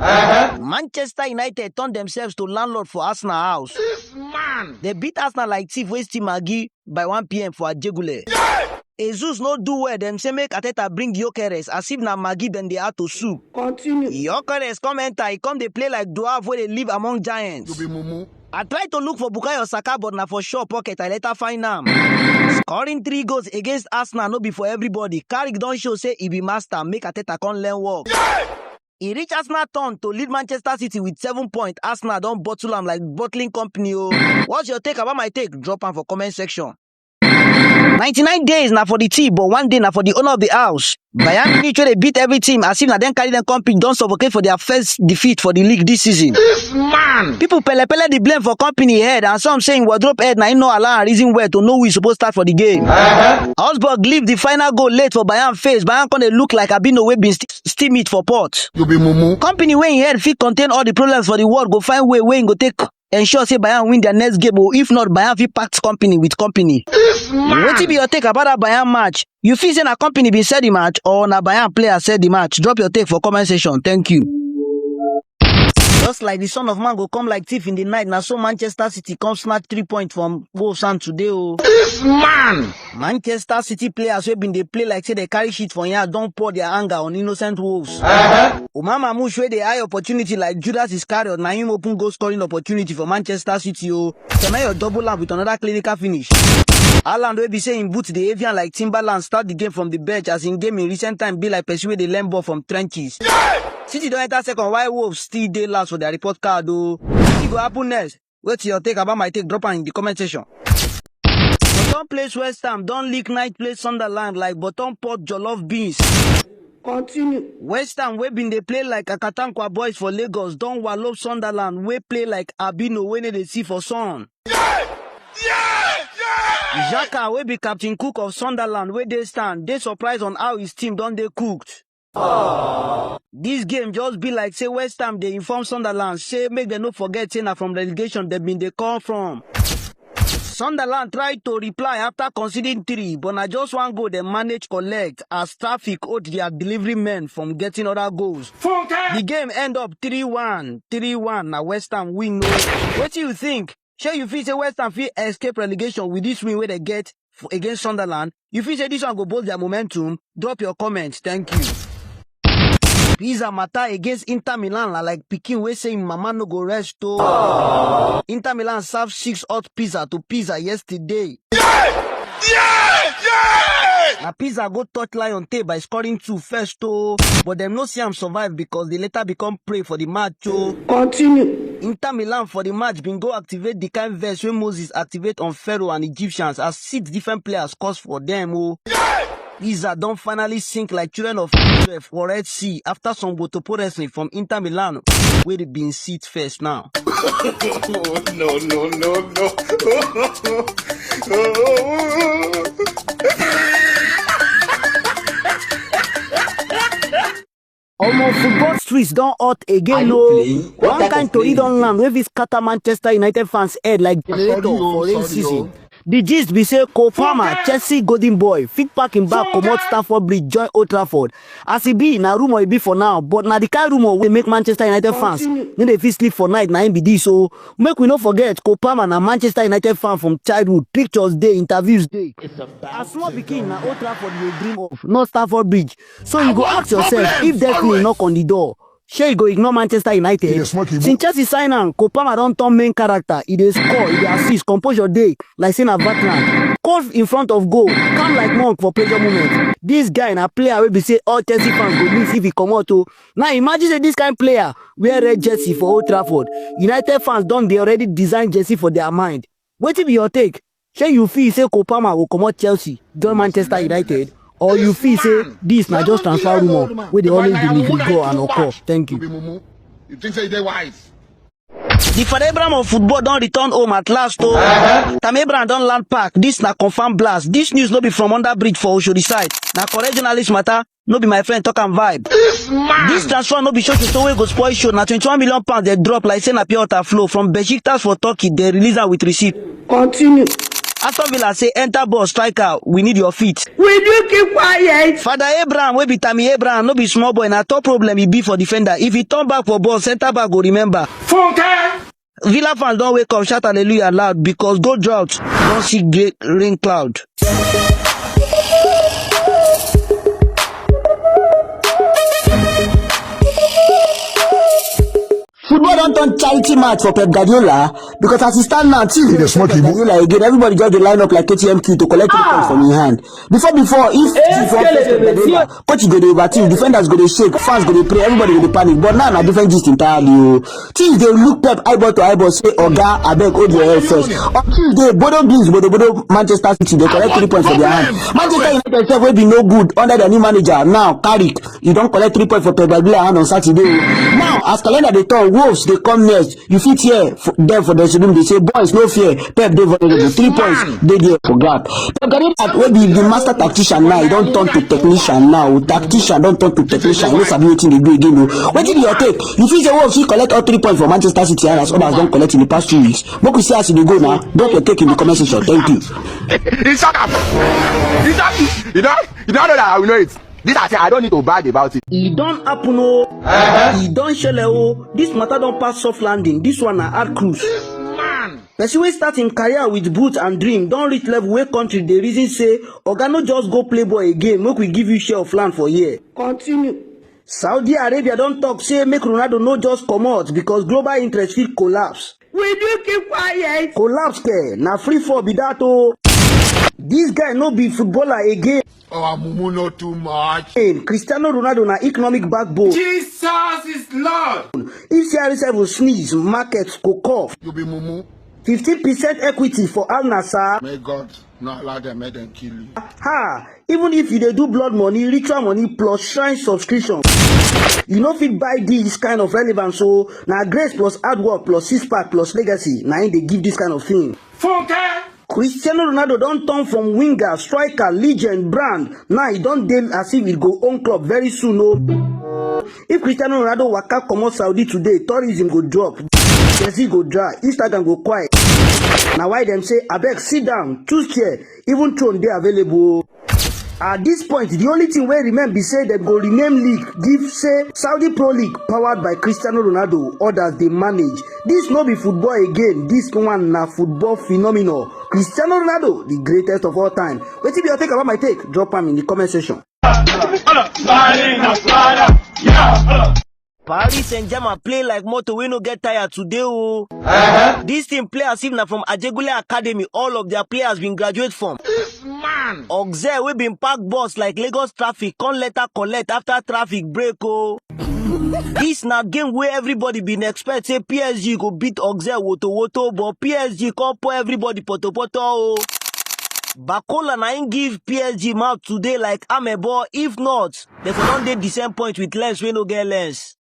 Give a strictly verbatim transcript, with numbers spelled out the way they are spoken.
Manchester United turn themselves to landlord for Arsenal house. This man! They beat Arsenal like thief wey steal Maggi by one p.m. for Ajegule. Jesus no do well, dem say make Arteta bring Gyökeres as if na Maggi dem dey add to soup. Continue. Gyökeres come enter, he come dey play like dwarf wey dey live among giants. You be mumu. I try to look for Bukayo Saka, but na for sure pocket I later find am. Scoring three goals against Arsenal no be for everybody. Carrick don show say he be master, make Arteta come learn work. E reach Arsenal turn to lead Manchester City with seven points. Arsenal don bottle am like bottling company o. What's your take about my take? Drop am for comment section. Ninety-nine days na for the team, but one day na for the owner of the house. Bayern Munich, wey dey beat every team as if na dem carry dem compete, don suffocate for their first defeat for the league this season. This man! People pele pele the blame for company head, and some say im wardrobe head na im no allow am reason well to know who e suppose start for the game. Augsburg leave the final goal late for Bayern face. Bayern come dey look like Abino wey bin st- steam it for pot. You be mumu. Company wey im head fit contain all the problems for the world go find way wey im go take ensure say Bayern win their next game o. If not, Bayern fit pack company with company. This man! Wetin be your take about that Bayern match? You feel say na company bin sell the match or na Bayern player sell the match? Drop your take for comment section. Thank you. Just like the son of man go come like thief in the night, na so Manchester City come snatch three points from Wolves hand today o. This man! Manchester City players wey bin dey play like say they carry shit for yard don pour their anger on innocent Wolves. Omar Mamouche, wey dey eye opportunity like Judas Iscariot, na him open goal scoring opportunity for Manchester City o. Semenyo double am with another clinical finish. Haaland, wey be say him boot dey avian like Timberland, start the game from the bench as him game in recent time be like person wey dey learn ball from trenches. City don enter second while Wolves still dey last for their report card o. Wetin go happen next? Wetin your take about my take? Drop am in the comment section. Bottom place West Ham don lick ninth place Sunderland like bottom pot jollof beans. Continue. West Ham, wey bin dey play like Akatankwa boys for Lagos, don wallow Sunderland wey play like Abino wey no dey see for sun. Xhaka, wey be captain cook of Sunderland wey dey stand, dey surprised on how his team don dey cooked. This game just be like say West Ham dey inform Sunderland say make dem no forget say na from relegation dem bin dey come from. Sunderland try to reply after conceding three, but na just one goal dem manage collect as traffic hold their delivery men from getting other goals. The game end up three one, three one, na West Ham win o. Wetin you think? Shey you feel say West Ham fit escape relegation with this win wey dem get f- against Sunderland? You feel say this one go boost their momentum? Drop your comment. Thank you. Pizza matter against Inter Milan na like pikin wey say im mama no go rest o. Inter Milan serve six hot pizza to Pizza yesterday. Na Pizza go touch Lion tail by scoring two first o, but dem no see am survive because they later become prey for the match o. Continue. Inter Milan for the match bin go activate the kind vex wey Moses activate on Pharaoh and Egyptians as six different players cause for dem o. Pizza don finally sink like children of Israel for Red Sea after some wotopo wrestling from Inter Milan wey dey bin sit first now. No, no, no, no. Omo, football streets don hot again o. One kind tori don land wey fit scatter Manchester United fans head like generator for rain season. The gist be say Cole Palmer, Chelsea golden boy, fit pack him bag comot Stamford Bridge join Old Trafford. As e be, na rumour e be for now, but na the kind rumour wey make Manchester United fans no dey fit sleep for night, na im be this o. Make we no forget, Cole Palmer na Manchester United fan from childhood. Pictures dey, interviews dey. As small pikin, na Old Trafford you dey dream of, not Stamford Bridge. So you go ask yourself if destiny knock on the door, shey you go ignore Manchester United? Since Chelsea sign am, Cole Palmer don turn main character. E dey score, e dey assist, composure dey like say na veteran. Cold in front of goal, calm like monk for pressure moment. This guy na player wey be say all Chelsea fans go miss if he comot o. Now imagine say this kind player wear red jersey for Old Trafford. United fans don dey already design jersey for their mind. Wetin be your take? Shey you feel say Cole Palmer go comot Chelsea join Manchester United, or you feel say this na just transfer rumour wey dey always dey live go and occur? Thank you. You think say you dey wise? The Father Abraham of football don return home at last o. Tam Abraham don land park. This na confirm blast. This news no be from under bridge for Oshodi side. Na correct journalist matter. No be my friend talk am vibe. This transfer no be show show wey go spoil show. Na twenty-one million pounds they drop like say na pure water flow from Besiktas for Turkey. They release am with receipt. Continue. Aston Villa say, "Enter ball, striker, we need your feet." Will you keep quiet? Father Abraham, wey be Tammy Abraham, no be small boy, na top problem e be for defender. If he turn back for ball, center back go remember. Funke! Villa fans don wake up, shout hallelujah loud because goal drought don see great rain cloud. Football don turn charity match for Pep Guardiola because as e stand now, till He dey smoke Pep Igbo. Guardiola again, everybody just dey line up like K T M Q to collect three points from him hand. Before before, if chief wan face Pep Guardiola, coach go dey overthink, defenders go dey shake, fans go dey pray, everybody go dey panic. But now na different gist entirely o. Teams dey look Pep eyeball to eyeball, say, "Oga, abeg hold your head first." On Tuesday, Bodo Glimt, Bodo Bodo, Manchester City dey collect three points for their hand. Manchester United sef wey be no good under their new manager now, Carrick, e don collect three points for Pep Guardiola hand on Saturday o. Now, as calendar dey turn, Wolves dey come next. You fit hear f- dem for dressing room dey say, "Boys, no fear. Pep dey vulnerable. Three points dey there for grab." Pep Guardiola, wey be the master tactician now, e don turn to technician now. Tactician don turn to technician. You no sabi wetin dey do again o. Wetin be your take? You feel say Wolves fit collect all three points for Manchester City hand as others don collect in the past two weeks? Make we see as e dey go now. Drop your take in the comment section. Thank you. He shut up. He shut up. You don't, you don't know that I will know it. This I say I don't need to brag about it. E don happen o. E don shele o. This matter don pass soft landing. This one na hard cruise. Person wey start him career with boot and dream don reach level wey country dey reason say, "Oga, no just go play ball again, make we give you share of land for here." Continue. Saudi Arabia don talk say make Ronaldo no just comot because global interest fit collapse. Will you keep quiet? Collapse ke, na free fall be that o. This guy no be footballer again. Our mumu no too much. Cristiano Ronaldo na economic backbone. Jesus is Lord. If C R seven sneeze, market go cough. You be mumu. Fifteen percent equity for Al Nassr. May God not allow them, make them kill you. Ha! Even if you dey do blood money, ritual money plus shrine subscription, you no fit buy this kind of relevance o. Na grace plus hard work plus six pack plus legacy na im dey give this kind of thing. Funke! Cristiano Ronaldo don turn from winger, striker, legend, brand. Now e don dey as if e go own club very soon o. If Cristiano Ronaldo waka comot Saudi today, tourism go drop, jersey go dry, Instagram go quiet. Na why dem say, "Abeg, sit down, choose chair, even throne dey available." At this point, the only thing wey remain be say dem go rename league give say Saudi Pro League powered by Cristiano Ronaldo, others dey manage. This no be football again, this one na football phenomenon. Cristiano Ronaldo, the greatest of all time. Wetin be your take about my take? Drop am in the comment section. Paris Saint-Germain play like motor wey no get tire today o. This team play as if na from Ajegunle Academy, all of their players bin graduate from. This man! Auxerre wey bin pack bus like Lagos traffic come later collect after traffic break o. This na game wey everybody bin expect say P S G go beat Auxerre woto woto, but P S G come pour everybody poto poto o. Bakola na im give P S G mouth today like amebo. If not, dem for don dey the same point with Lens wey no get Lens.